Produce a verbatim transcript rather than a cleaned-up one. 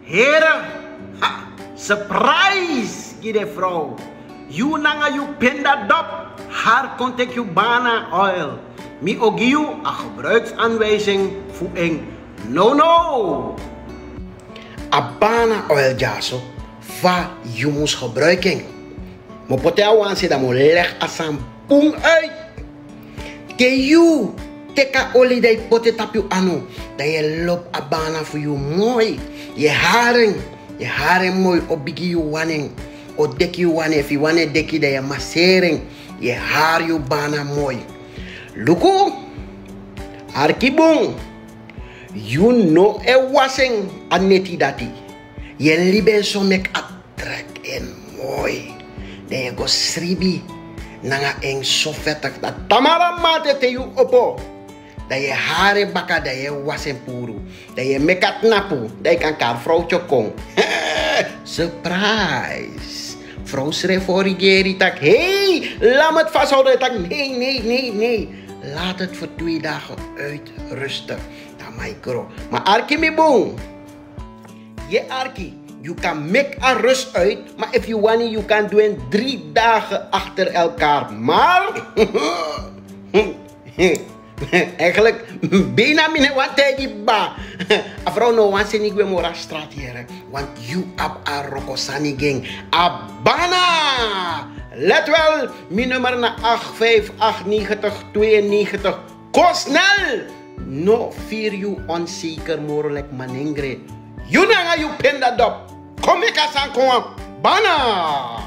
Here, ha, surprise gi den frow. Yu nanga yu pindadop hari kon teki yu bana oil. Mi o gi yu a gebruiksanwijzing fu en. No, no. A bana oil dyaso, fa yu mus gebruik en. Mi o poti en na wan se, dan mi o legi a sani bun uit. Te yu teki a oli dan yu poti en tapu yu anu, dan yu e lobi a bana fu yu moi. Yu e hari en, yu e hari en moi, o bigi yu wani en, o deki yu wani en. Efu yu wani en deki dan yu e maseri en, yu e hari yu bana moi. Luku, arki bun. Yu no e wasi en a neti dati. Yu e libi en so meki a trek en moi. Dan yu e go sribi nanga en so fetigi. Dan tamara mate te yu opo, dan yu e hari en baka, dan yu e wasi en puru. Dan yu e meki a tnapu, dan yu kan kari frowtye kon. Surprise. Frow srefi o rigeri taki, hei, laat me het vasthouden. Taki, nee, nee, nee, nee. Laat het voor twee dagen uitrusten. Dan mi e gro. Ma arki mi bun. Yu e arki, yu kan meki a rust uit, maar if yu wani, yu kan doen drie dagen achter elkaar. Maar eigenlijk, bijna mi no wani taigi baka. A frow no wani seni gwe moro na strati, here. Want yu abi a wroko sani gi en. A bana. Let wel, mi nummer na acht vijf acht negentig tweeënnegentig. Kon snel. No firi yu onzeker moro leki manengre. Yu nanga yu pindadop. Kon meki a sani kon wan bana.